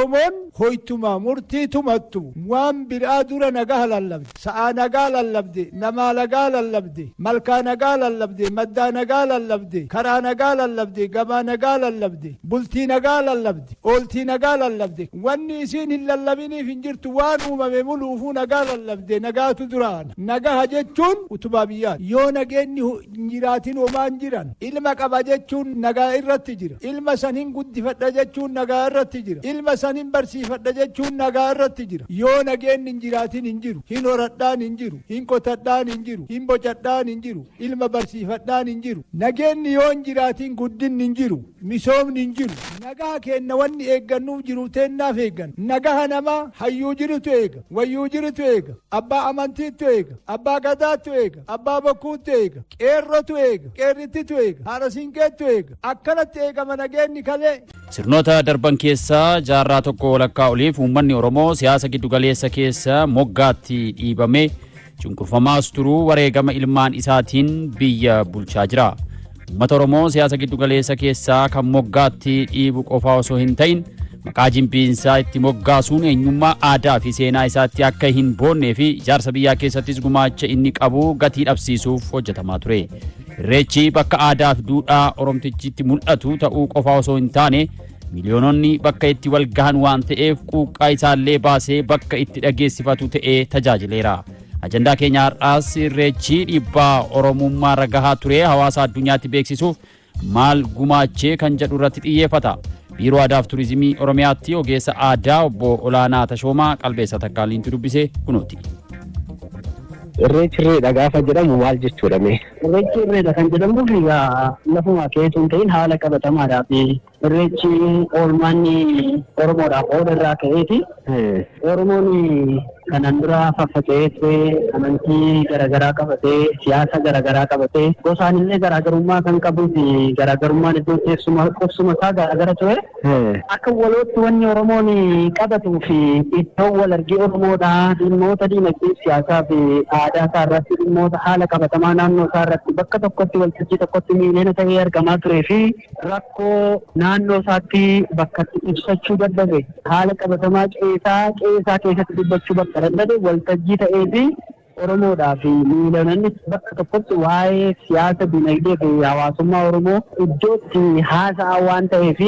Oromoon hoytuma murtii tumattu waan biraa dura nagaa lallabde. Sa'aa nagaa lallabde, namaa nagaa lallabde, malkaa nagaa lallabde, maddaa nagaa lallabde, karaa nagaa lallabde, gabaa nagaa lallabde, bultii nagaa lallabde, ooltii nagaa lallabde. Wanni isiin hin lallabiniif hin jirtu waan uumame muluufuu nagaa lallabde nagaatu duraana. Nagaha jechuun utubaa biyyaati. Yoo nageenyi hin jiraatin homaan jiran. Ilma qaba jechuun nagaa irratti jira. Ilma san hin guddifadha jechuun nagaa irratti jira. Ilma san hin barsiifadha jechuun nagaa irratti jira. Yoo nageenyi hin jiraatin hin jiru. Hin horadhaan hin jiru. Hin qotadhaan hin jiru. Hin bocadhaan hin jiru. Ilma barsiifadhaan hin jiru. Nageenyi yoo hin jiraatin guddinni hin jiru. Misoomni hin jiru. Nagaa kenna wanni eeggannuuf jiru teennaaf eeggan. Nagaha namaa hayyuu jirutu eega. Wayyuu jirutu eega. Abbaa amantiitu eega. Abbaa gadaatu eega. Abbaa bokkuutu eega. Qeerrotu eega. Qeerrittitu eega. Haadha siinqeetu eega. Akkanatti eegama nageenyi kalee. Sirnoota darban keessaa jaarraa tokko walakkaa oliif uummanni Oromoo siyaasa giddugaleessa keessa moggaatti dhiibamee cunqurfamaas turuu wareegama ilmaan isaatiin biyya bulchaa jira. Uummata Oromoo siyaasa giddugaleessa keessaa kan moggaatti dhiibu qofaa osoo hin ta'in maqaa jibbiinsaa itti moggaasuun eenyummaa aadaa fi seenaa isaatti akka hin boonnee fi ijaarsa biyyaa keessattis gumaacha inni qabu gatii dhabsiisuuf hojjetamaa ture. Irreechi bakka aadaa fi duudhaa Oromtichitti mul'atu ta'uu qofaa osoo hin taane miiliyoononni bakka itti wal gahan waan ta'eef quuqqaa isaallee baasee bakka itti dhageessifatu ta'ee tajaajileera. Ajandaa keenya har'aas Irreechi dhiibbaa Oromummaa irra gahaa ture hawaasa addunyaatti beeksisuuf maal gumaachee kan jedhu irratti xiyyeeffata. Biiroo Aadaa fi Turizimii Oromiyaatti ogeessa aadaa obbo Olaanaa Tashoomaa Qalbeessa Takkaaliintu dubbise kunooti. Irreechi irreedha gaafa jedhamu maal jechuudha mee? Irreechi irreedha kan jedhamuuf egaa lafuma keetu hin ta'in haala qabatamaadhaa fi irreechi oolmaanni Oromoodhaaf oola irraa ka'eeti. Oromoon kanaan dura faffaca'ee ture, amantii garaagaraa qabatee, siyaasa garaagaraa qabatee, gosaan illee garaagarummaa kan qabuu fi garaagarummaan iddoo teessuma qubsuma isaa garaagara ture. Akka walootti wanni Oromoon qabatuu fi iddoo wal argee Oromoodhaa dhimmoota diinagdee siyaasaa fi aadaa isaa irratti dhimmoota haala qabatamaa naannoo isaa irratti bakka tokkotti waltajjii tokkotti miiliyoona ta'ee argamaa turee fi rakkoo naannoo isaatti bakka ibsachuu dadhabe haala qabatamaa qe'eesaa keessatti dubbachuu bakka dadhabe waltajjii ta'ee fi Oromoodhaa fi miiliyoononni bakka tokkotti waa'ee siyaasa dinagdee fi hawaasummaa Oromoo iddootti haasa'aa waan ta'eef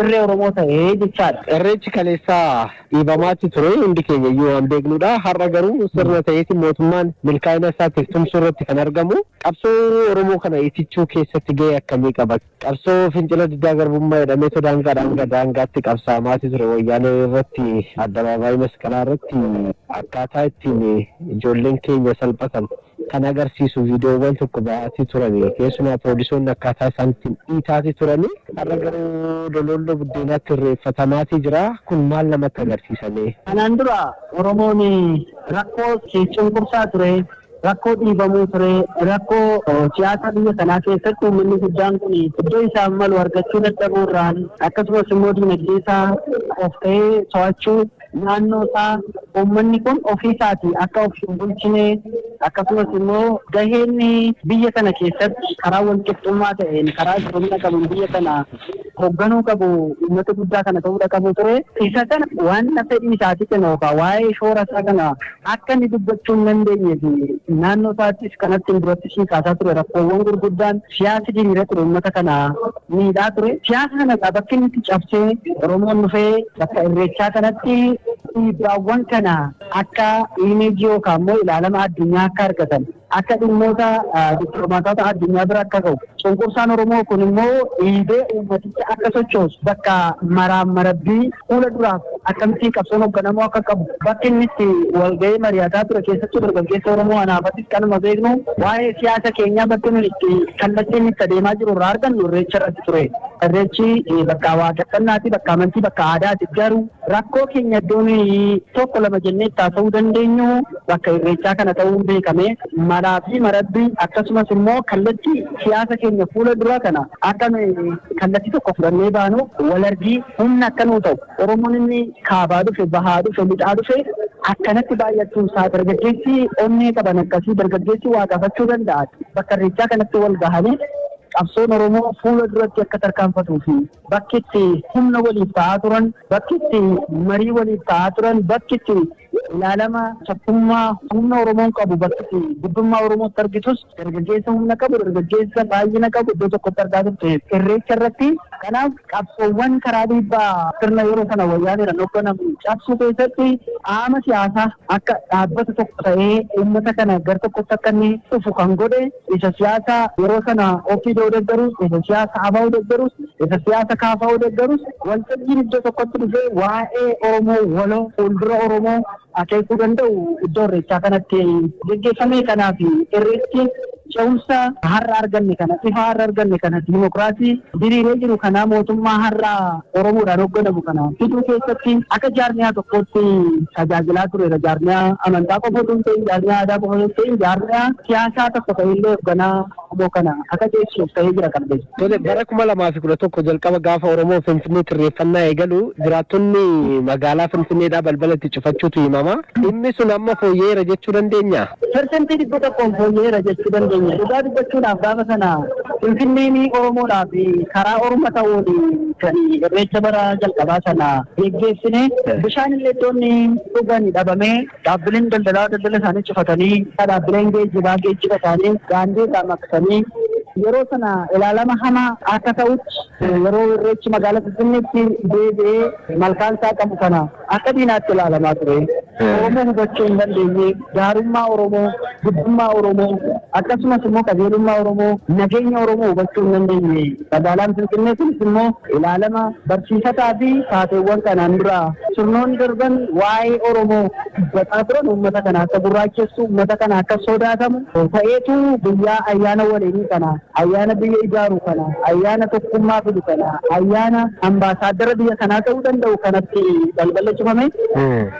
irree Oromoo ta'ee jechaadha. Irreechi kaleessaa dhiibamaatti ture hundi keenya iyyuu waan beeknudha. Har'a garuu sirna ta'eetiin mootummaan milkaa'ina isaatiif tumsuu irratti kan argamu. Qabsoo Oromoo kana itichuu keessatti gahee akkamii qaba? Qabsoo fincila diddaa garbummaa jedhameetoo daangaadhaan hanga daangaatti qabsaa'amaati ture wayyaanee irratti addabaabaayii masqalaa irratti akkaataa ittiin ijoolleen keenya salphatan kan agarsiisu viidiyoowwan tokko ba'aatii turani. Keessumaa poolisoonni akkaataa isaan ittiin dhiitaati turani. Har'a garuu dololloo buddeenaatti irreeffatamaatii jira. Kun maal namatti agarsiisame? Kanaan dura Oromoon rakkoo cunqursaa ture, rakkoo dhiibamuu ture, rakkoo siyaasa biyya kanaa keessatti uummanni guddaan kun iddoo isaaf malu argachuu dadhabuu irraan akkasumas immoo diinagdee isaa of ta'ee to'achuu naannoo isaa uummanni kun ofii isaatii akka of hin bulchine akkasumas immoo gaheen biyya kana keessatti karaa wal qixxummaa ta'een karaa iftoomina qabuun biyya kana hoogganuu qabu uummata guddaa kana ta'uudha qabu ture. Isa kana waan fedhii isaatii kana yookaan waa'ee shoora isaa kana akka inni dubbachuu hin dandeenye fi naannoo isaattis kanatti duratti sii kaasaa ture rakkoowwan gurguddaan siyaasi diriira ture uummata kana miidhaa ture. Siyaasa kana bakki inni itti cabsee Oromoon dhufee bakka irreechaa kanatti dhiibbaawwan kana akka imeejii yookaan immoo ilaalama addunyaa akka argatan akka dhimmoota dippiloomaatota addunyaa bira akka ga'u cunqursaan Oromoo kun immoo dhiibee uummaticha akka sochoosu bakka maraan marabbii fuula duraaf akkamittiin qabsoon hoogganamuu akka qabu bakki inni itti walga'ii mari'ataa ture keessattuu dargaggeessa Oromoo anaafattis kanuma beeknu waa'ee siyaasa keenyaa bakki nuyi itti kallattiin itti adeemaa jiru irraa argannu irreecha irratti ture. Irreechi bakka waaqeffannaati, bakka amantii, bakka aadaati garuu rakkoo keenya iddoo nuyi tokko lama jennee itti haasa'uu dandeenyu bakka irreechaa kana ta'uun beekame malaa fi marabbii akkasumas immoo kallattii siyaasa keenya fuula dura kana akka nuyi kallattii tokko fudhannee baanu walargii humna akka nuu ta'u Oromoon inni kaabaa dhufe, bahaa dhufe, lixaa dhufe akkanatti baay'achuun isaa dargaggeessi onnee qaban akkasii dargaggeessi waa gaafachuu danda'a. Bakka irreechaa kanatti wal gahanii Qabsoon Oromoo fuula duratti akka tarkaanfatuu fi bakki itti humna waliif ta'aa turan, bakki itti marii waliif ta'aa turan, bakki itti ilaalama tokkummaa humna Oromoon qabu, bakki itti guddummaa Oromootti argitus, dargaggeessa humna qabu, dargaggeessa baay'ina qabu iddoo tokkotti argaa turte Irreecha irratti. Kanaaf qabsoowwan karaa dhiibbaa sirna yeroo sana Wayyaaneedhaan hoogganamu cabsuu keessatti qaama siyaasaa akka dhaabbata tokko ta'ee uummata kana gar tokkotti akka inni dhufu kan godhe, isa siyaasa yeroo sana OPDO deeggarus, isa siyaasa ABO deeggarus, isa siyaasa KFO deeggarus, waltajjiin iddoo tokkotti dhufee waa'ee Oromoo waloo fuuldura Oromoo akeekuu danda'u iddoo Irreechaa kanatti geggeeffame. Kanaaf Irreechi ce'umsa har'a arganne kana, ifa har'a arganne kana, diimokiraasii diriiree jiru kana, mootummaa har'a Oromoodhaan hoogganamu kana fiduu keessatti akka jaarmiyaa tokkootti tajaajilaa tureera. Jaarmiyaa amantaa qofa osoo hin ta'in, jaarmiyaa aadaa qofa osoo hin ta'in, jaarmiyaa siyaasaa tokko ta'ellee hoogganaa Oromoo kana akka geessuuf ta'ee jira kan beeku. Tole, bara 2011 jalqaba gaafa Oromoo Finfinneetti irreeffannaa eegalu jiraattonni magaalaa Finfinneedhaa balbala itti cufachuutu himama. Dhimmi sun amma fooyya'eera jechuu dandeenyaa? 100% fooyya'eera jechuu dandeenya. Dhugaa dubbachuudhaaf gaafa sana Finfinneen Oromoodhaaf karaa orma ta'uun kan Irreecha bara jalqabaa sana geggeessine, bishaan illee iddoon dhugan dhabamee, dhaabbileen daldalaa daldala isaanii cufatanii, dhaabbileen geejjibaa geejjiba isaanii daandii irraa maqsanii, yeroo sana ilaalama hamaa akka ta'utti yeroo Irreechi magaalaa Finfinneetti deebi'ee malkaan isaa qabu kana akka diinaatti ilaalamaa ture. Oromoo hubachuu hin dandeenye, gaarummaa Oromoo, guddummaa Oromoo, akkasumas immoo qajeelummaa Oromoo, nageenya Oromoo hubachuu hin dandeenye. Magaalaan Finfinnee kunis immoo ilaalama barsiifataa fi taateewwan kanaan dura sirnoonni darban waa'ee Oromoo dubbataa turan uummata kana akka gurraachessu, uummata kana akka sodaatamu ta'eetu guyyaa ayyaana waliinii kana, ayyaana biyya ijaaru kana, ayyaana tokkummaa fidu kana, ayyaana ambaasaaddara biyya kanaa ta'uu danda'u kanatti balbala cufame.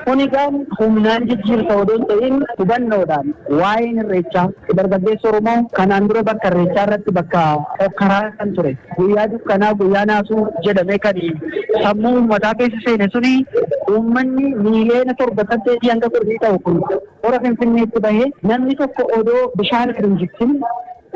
Kun egaan humnaan jijjiirta odoo hin ta'in hubannoodhaan waa'een Irreechaa dargaggeessa Oromoo kanaan dura bakka Irreechaa irratti bakka hokkaraa kan ture, guyyaa dukkanaa, guyyaa naasuu jedhamee kan sammuu uummataa keessa seene suni, uummanni miiliyoona 7, 8 hanga 10 ta'u kun hora Finfinneetti bahee namni tokko odoo bishaan hin jigsin,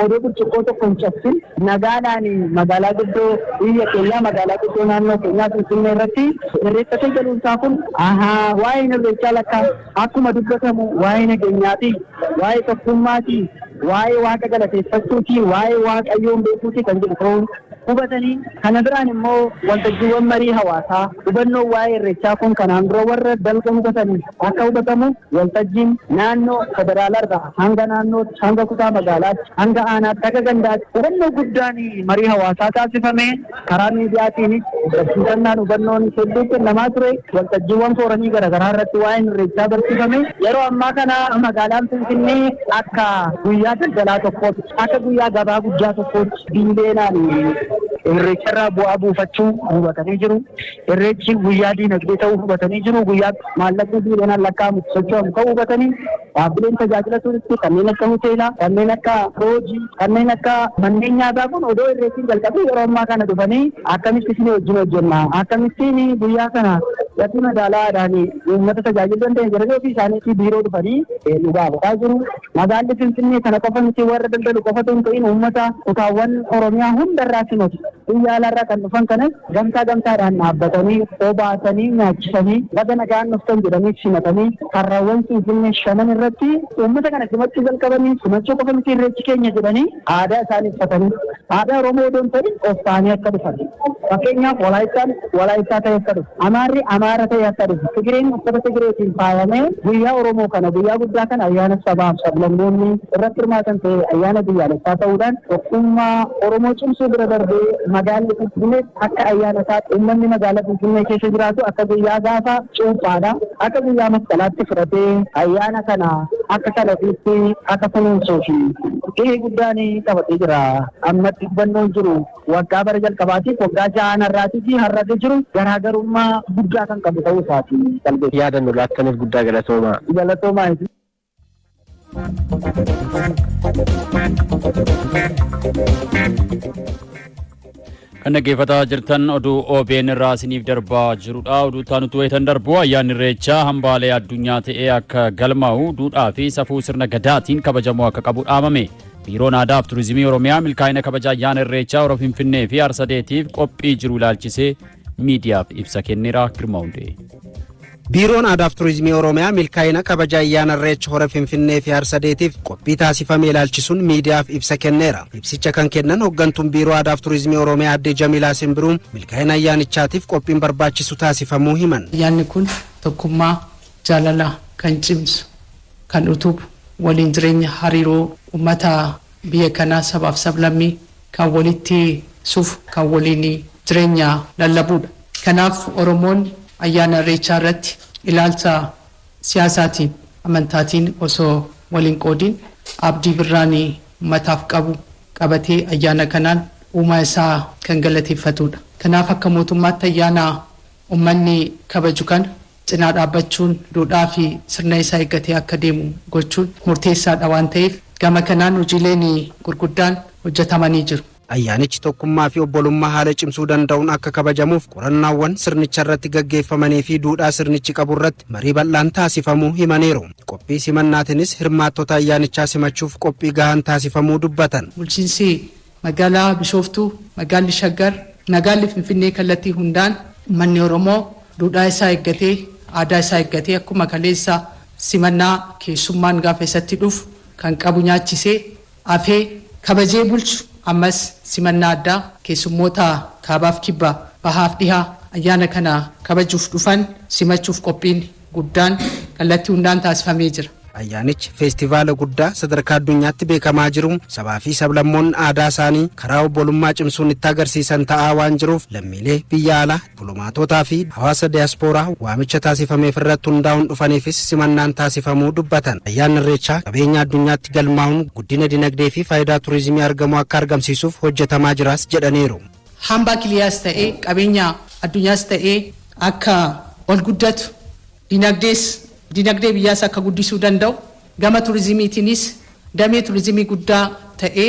odoo burcuqqoo tokko hin cabsin nagaadhaan magaalaa guddoo biyya keenyaa, magaalaa guddoo naannoo keenyaa Finfinnee irratti irreeffatee galuun isaa kun, ahaa, waa'een Irreechaa lakka akkuma dubbatamu waa'ee nageenyaati, waa'ee tokkummaati, waa'ee Waaqa galateeffachuuti, waa'ee Waaqayyoon beekuuti kan jedhu ta'uu hubatanii, kana biraan immoo waltajjiiwwan marii hawaasaa hubannoo waa'ee Irreechaa kun kanaan dura warra dalga hubatanii akka hubatamu waltajjiin naannoo federaalarraa hanga naannootti, hanga kutaa magaalaatti, hanga aanaatti, hanga gandaatti hubannoo guddaan marii hawaasaa taasifame. Karaa miidiyaatiinis barsiifannaan hubannoon hedduu kennamaa ture. Waltajjiiwwan fooramii garaagaraa irratti waa'een Irreechaa barsiifame. Yeroo ammaa kana magaalaan Finfinnee akka guyyaa daldalaa tokkootti, akka guyyaa gabaa guddaa tokkootti biileenaan Irreecharraa bu'aa buufachuu hubatanii jiru. Irreechi guyyaa diinagdee ta'uu hubatanii jiru. Guyyaa maallaqni biileenaan lakkaa'amu socho'amu ta'uu hubatanii, dhaabbileen tajaajila turistii kanneen akka hoteelaa, kanneen akka loojii, kanneen akka manneen nyaataa kun odoo Irreechiin jalqabee yeroo ammaa kana dhufanii akkamitti isin wajjin hojjenna, akkamittiin guyyaa kana gatii madaalaadhaan uummata tajaajiluu dandeenya jedhanii ofii isaaniitii biiroo dhufanii nu gaafataa jiru. Magaalli Finfinnee kana qofa miti, warra daldalu qofatu hin ta'in, uummata kutaawwan Oromiyaa hundarraa simatu. Biyya alaarraa kan dhufan kanas gamtaa gamtaadhaan dhaabbatanii, obaasanii, nyaachisanii, baga nagaan dhuftan jedhanii simatanii, karrawwan Finfinnee shanan irratti uummata kana simachuu jalqabanii, simachuu qofa miti, Irreechi keenya jedhanii aadaa isaanii uffatanii, aadaa Oromoo odoo hin ta'in of ta'anii akka dhufan. Fakkeenyaaf Walaayittaan Walaayittaa ta'e akka dhufu, Amaarri Amaara ta'e akka dhufu, Tigireen uffata Tigireetiin faayamee guyyaa Oromoo kana, guyyaa guddaa kana, ayyaana sabaaf sablammoonni irratti hirmaatan ta'e, ayyaana biyyaalessaa ta'uudhaan tokkummaa Oromoo cimsuu bira darbee magaalli Finfinnee akka ayyaana isaatti, uummanni magaalaa Finfinnee keessa jiraatu akka guyyaa gaafa cuuphaadha, akka guyyaa masqalaatti fudhatee ayyaana kana akka kan ofiitti akka kunuunsuu fi gahee guddaan qabatee jira. Ammatti hubannoon jiru waggaa bara jalqabaatiif waggaa ja'aan har'aatii fi har'arra jiru garaagarummaa guddaa kan qabu ta'uu isaati qalbeessa. Yaada nu laattaniif guddaa galatoomaa. Galatoomaa. Kan dhaggeeffataa jirtan oduu OBN irraa isiniif darbaa jirudha. Oduu taanutu wayitan darbu, ayyaanni Irreechaa hambaalee addunyaa ta'ee akka galmaa'u duudhaa fi safuu sirna Gadaatiin kabajamuu akka qabu dhaamame. Biiroon Aadaa fi Turizimii Oromiyaa milkaa'ina kabaja ayyaana Irreechaa Hora Finfinnee fi Harsadeetiif qophii jiru ilaalchisee miidiyaaf ibsa kenneera. Girmaa Hundee. Biiroon Aadaaf Turizimii Oromiyaa milkaa'ina kabaja ayyaana Irreecha Hora Finfinnee fi Harsadeetiif qophii taasifame ilaalchisuun miidiyaaf ibsa kenneera. Ibsicha kan kennan hooggantuun Biiroo Aadaaf Turizimii Oromiyaa Aadde Jamiilaa Simbiruun milkaa'ina ayyaanichaatiif qophiin barbaachisu taasifamuu himan. Ayyaanni kun tokkummaa, jaalala kan cimsu, kan utubu, waliin jireenya, hariiroo uummata biyya kanaa, sabaaf sablammii kan walitti sufu, kan waliin jireenya lallabuudha. Kanaaf Oromoon ayyaana Irreechaa irratti ilaalcha siyaasaatiin, amantaatiin osoo waliin qoodin, abdii birraanii uummataaf qabu qabatee ayyaana kanaan uumaa isaa kan galateeffatudha. Kanaaf akka mootummaatti ayyaana uummanni kabaju kana cinaa dhaabbachuun, duudhaa fi sirna isaa eeggatee akka deemu gochuun murteessaadha waan ta'eef, gama kanaan hojiileen gurguddaan hojjetamanii jiru. Ayyaanichi tokkummaa fi obbolummaa haala cimsuu danda'uun akka kabajamuuf qorannaawwan sirnicha irratti gaggeeffamanii fi duudhaa sirnichi qabu irratti marii bal'aan taasifamuu himaniiru. Qophii simannaatiinis hirmaattota ayyaanichaa simachuuf qophii gahaan taasifamuu dubbatan. Bulchiinsi magaalaa Bishooftuu, magaalli Shaggar, magaalli Finfinnee kallattii hundaan uummanni Oromoo duudhaa isaa eeggatee, aadaa isaa eeggatee, akkuma kaleessa simannaa keessummaan gaafa isatti dhufu kan qabu nyaachisee, afee, kabajee bulchu, ammas simannaa addaa keessummoota kaabaaf kibbaa, bahaaf dhihaa ayyaana kana kabajuuf dhufan simachuuf qophiin guddaan kallattii hundaan taasifamee jira. Ayyaanichi feestivaala guddaa sadarkaa addunyaatti beekamaa jiru, sabaa fi sablammoonni aadaa isaanii karaa obbolummaa cimsuun itti agarsiisan ta'aa waan jiruuf, lammiilee biyya alaa, diplomaatotaa fi hawaasa diyaaspooraa waamicha taasifameef irratti hundaa'uun dhufaniifis simannaan taasifamuu dubbatan. Ayyaanni Irreechaa qabeenya addunyaatti galmaa'uun guddina dinagdee fi faayidaa turizimii argamu akka argamsiisuuf hojjetamaa jiraas jedhaniiru. Hambaa kiliyaas ta'ee, qabeenya addunyaas ta'ee akka ol guddatu, dinagdees dinagdee biyyaas akka guddisuu danda'u, gama turizimiitiinis damee turizimii guddaa ta'ee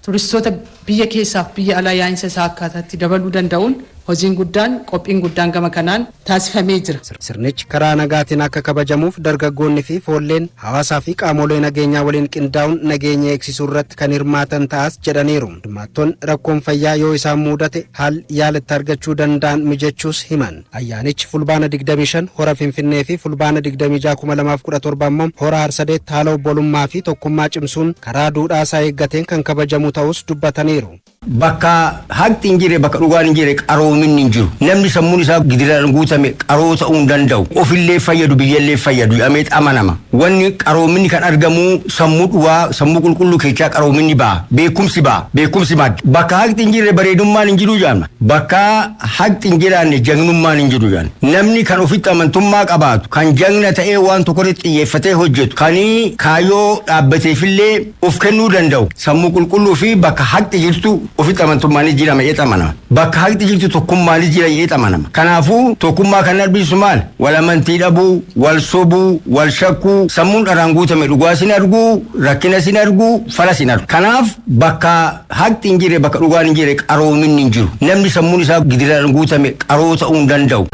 turistoota biyya keessaaf biyya alaa yaa'insa isaa akkaataatti dabaluu danda'uun hojiin guddaan, qophiin guddaan gama kanaan taasifamee jira. Sirnichi karaa nagaatiin akka kabajamuuf dargaggoonni fi foolleen hawaasaa fi qaamolee nageenyaa waliin qindaa'uun nageenya eegsisuu irratti kan hirmaatan ta'as jedhaniiru. Hirmaattonni rakkoon fayyaa yoo isaan mudate haal yaala itti argachuu danda'an mijechuus himan. Ayyaanichi Fulbaana 25 Hora Finfinnee fi Fulbaana 26 2017 immoo Hora Harsadeetti haala obbolummaa fi tokkummaa cimsuun karaa duudhaa isaa eeggateen kan kabajamu ta'us dubbataniiru. Bakka haqni hin jirre, bakka dhugaan hin jirre, qaroominni hin jiru. Namni sammuun isaa gidiraan guutame qaroo ta'uu hin danda'u. Ofillee fayyadu, biyyallee fayyadu jedhamee amanama. Wanni qaroominni kan argamu sammuu dhugaa, sammuu qulqulluu keessaa qaroominni ba'a. Beekumsi ba'a. Beekumsi madda. Bakka haqni hin jirre bareedummaan hin jiru jedhama. Bakka haqni hin jiraanne jagnummaan hin jiru jedhama. Namni kan ofitti amantummaa qabaatu, kan jagna ta'ee waan tokko irratti xiyyeeffatee hojjetu, kan kaayyoo dhaabbateefillee of kennuu danda'u, sammuu qulqulluu fi bakka haqni jirtu ofitti amantummaanis jira jedhee amanama. Bakka haqni jirtu tokkummaanis jira jedhee amanama. Kanaafuu tokkummaa kan arbisu maal? Wal amantii dhabuu, wal sobuu, wal shakkuu, sammuun dharaan guutame dhugaa sin arguu, rakkina sin arguu, fala sin argu. Kanaaf bakka haqni hin jirre, bakka dhugaan hin jirre, qaroominni hin jiru. Namni sammuun isaa gidiraan guutame qaroo ta'uu hin danda'u.